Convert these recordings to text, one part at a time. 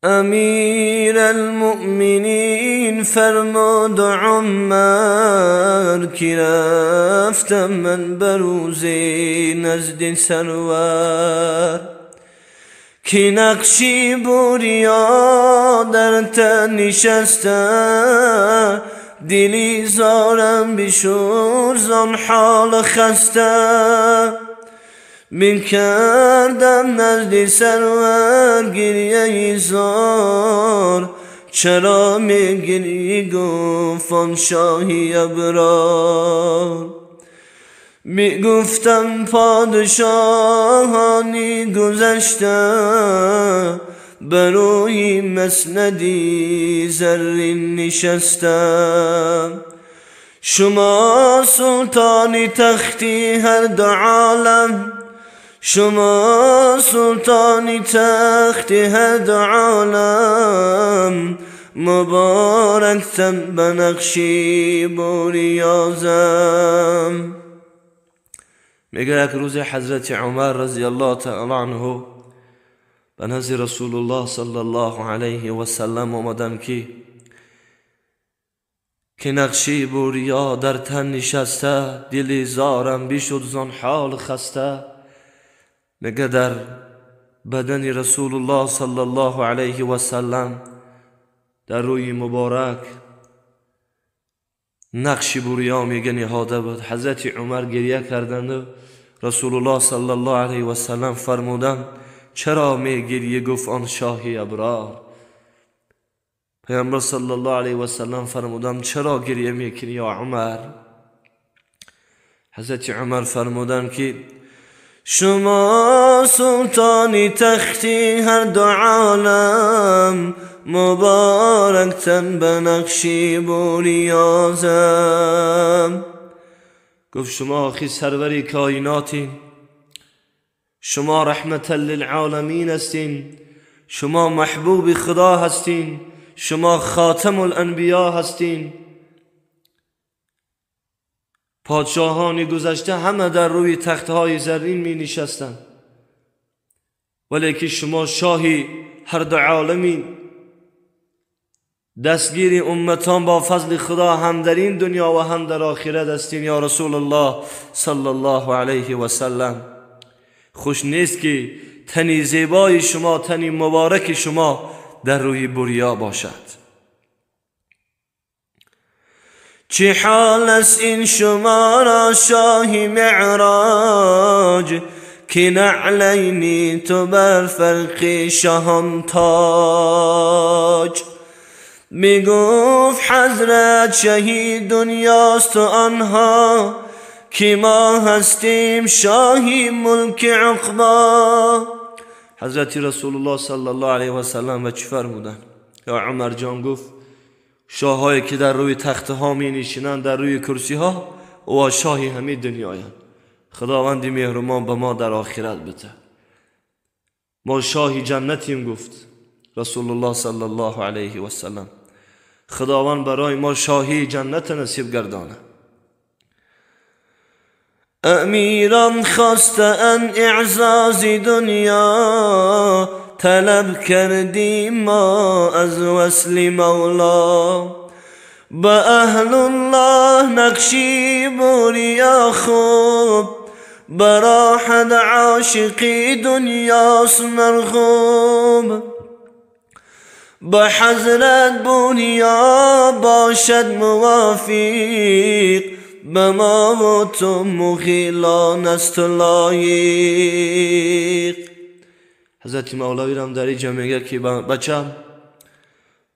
امیر المؤمنین فرمود عمر که رفتم من بروز نزد سرور، که نقشی بوریا در تن نشسته، دلی زارم بشور زان حال خسته. میکردم نزد سرور گریه زار، چرا میگری گفت آن شاهی ابرار. میگفتم پادشاهانی گذشته، بروی مسندی زرین نشسته. شما سلطانی تختی هر دو عالم، شما سلطانی تختی هر دو عالم، مبارک تن به نقشی بوریازم. میگه یک روز حضرت عمر رضی الله تعالی عنه به نزد رسول الله صلی الله علیه و سلم آمدن که نقشی بوریا در تن نشسته، دل زارم بشد زان حال خسته. میگه در بدن رسول الله صلی الله علیه و سلم در روی مبارک نقش بوریا میگه نهاده بود. حضرت عمر گریه کردند، رسول الله صلی الله علیه و سلم فرمودند چرا میگریه؟ گفت آن شاهی ابرار. پیامبر صلی الله علیه و سلم فرمودند چرا گریه میکنی یا عمر؟ حضرت عمر فرمودند که شما سلطانی تختی هر دو عالم، مبارک تن به نقشی بوریازم. گفت شما آخی سروری کائناتین، شما رحمت للعالمین هستین، شما محبوب خدا هستین، شما خاتم الانبیا هستین. پادشاهان گذشته همه در روی تختهای زرین می نشستند، ولی که شما شاهی هر دو عالمین، دستگیر امتان با فضل خدا هم در این دنیا و هم در آخرت هستین یا رسول الله صلی الله علیه و سلم. خوش نیست که تنی زیبای شما، تنی مبارک شما در روی بریا باشد. چه حال است این شما را شاهی معراج، که نعلینی تو بر فرق شهان تاج. میگفت حضرت شهید دنیاست و آنها، که ما هستیم شاهی ملک عقبا. حضرت رسول الله صلی الله علیه و سلم و چی فرمودن؟ یا عمر جان گفت شاهایی که در روی تخت ها می نشینند، در روی کرسی ها، و شاهی همه دنیایند. خداوند مهربان به ما در آخرت بده. ما شاهی جنتیم، گفت رسول الله صلی الله علیه و سلم. خداوند برای ما شاهی جنت نصیب گردانه. امیران خواستن اعزاز دنیا، طلب کردیم ما از وصل مولا. با اهل الله نقشی بوریا خوب، براحت عاشقی دنیاست مرغوب. با حضرت بوریا باشد موافق، به ما و تو مخیلان است لایق. حضرت مولوی رام در اینجا میگه که بچم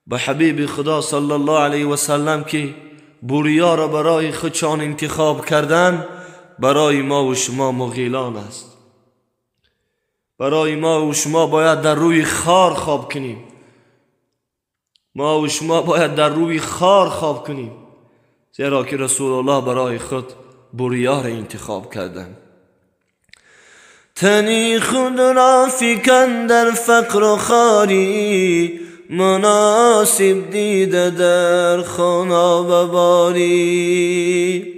به حبیب خدا صلی الله علیه و سلم که بوریا را برای خودشان انتخاب کردن، برای ما و شما مغیلان است. برای ما و شما باید در روی خار خواب کنیم. ما و شما باید در روی خار خواب کنیم، زیرا که رسول الله برای خود بوریا را انتخاب کردن. تنی خود را فکن در فقر و خاری، مناسب دیده در خانه و باری.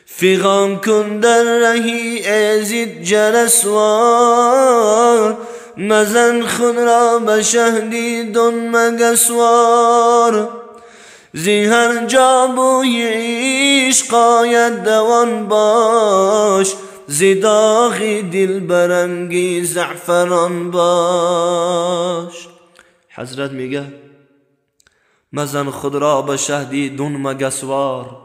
فغان کن در رهی ازید جرسوار، مزن خود را به شهدی دون مگسوار. زی هر جا بوی عشق آید دوان باش، زی داغ دل برنگی زعفران باش. حضرت میگه مزن خود را به شهدی دون مگسوار،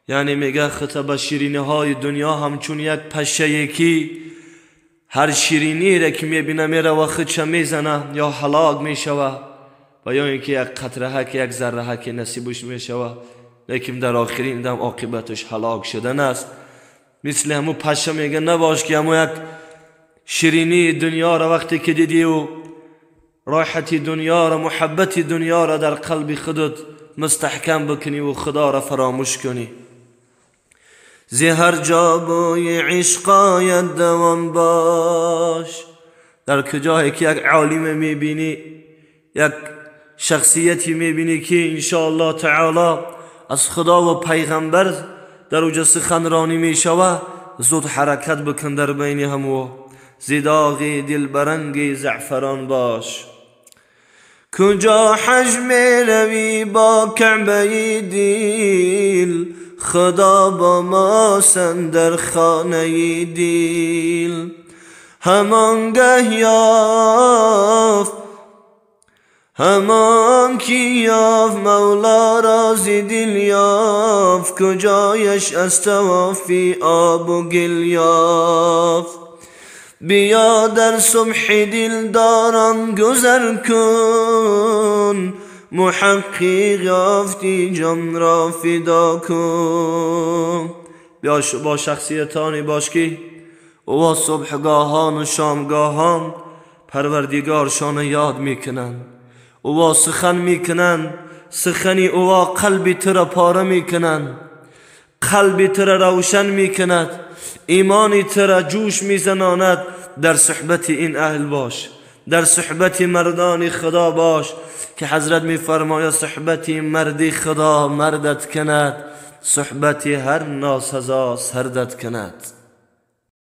یعنی میگه خطا به شیرینی های دنیا همچون یک پشه یکی هر شیرینی را که میبینه میره و خودش میزنه یا هلاک میشوه و یا اینکه یک قطره که یک ذره که نصیبش میشوه، لیکن در آخرین دم عاقبتش هلاک شدن است. مثل همو پشه میگه نباش که همو یک شیرینی دنیا را وقتی که دیدی و راحتی دنیا را محبت دنیا را در قلب خودت مستحکم بکنی و خدا را فراموش کنی. زی هر جا بوی عشق آید دوان باش. در کجایی که یک عالم میبینی، یک شخصیتی میبینی که انشاءالله تعالی از خدا و پیغمبر در اوجه سخنرانی میشوه، زود حرکت بکن در بین همو. زی داغ دل برنگ زعفران باش. کجا حج میروی با کعبه دل، خدا با ما در خانه دل. همانگه یافت همان کی یافت مولا راز دل یافت، کجایش از توافی آب و گل یافت. بیا در صبح دلداران گذر کن، محقق یافتی جان را فدا کن. بیا با شخصیتانی باش که او صبحگاهان و شامگاهان پروردگارشان یاد میکنند، او سخن میکنند، سخنی او قلب تو را پاره میکنند، قلب تو را روشن میکند، ایمانی تو را جوش میزناند. در صحبت این اهل باش، در صحبت مردان خدا باش که حضرت میفرماید صحبت مرد خدا مردت کند، صحبت هر ناسزا سردت کند.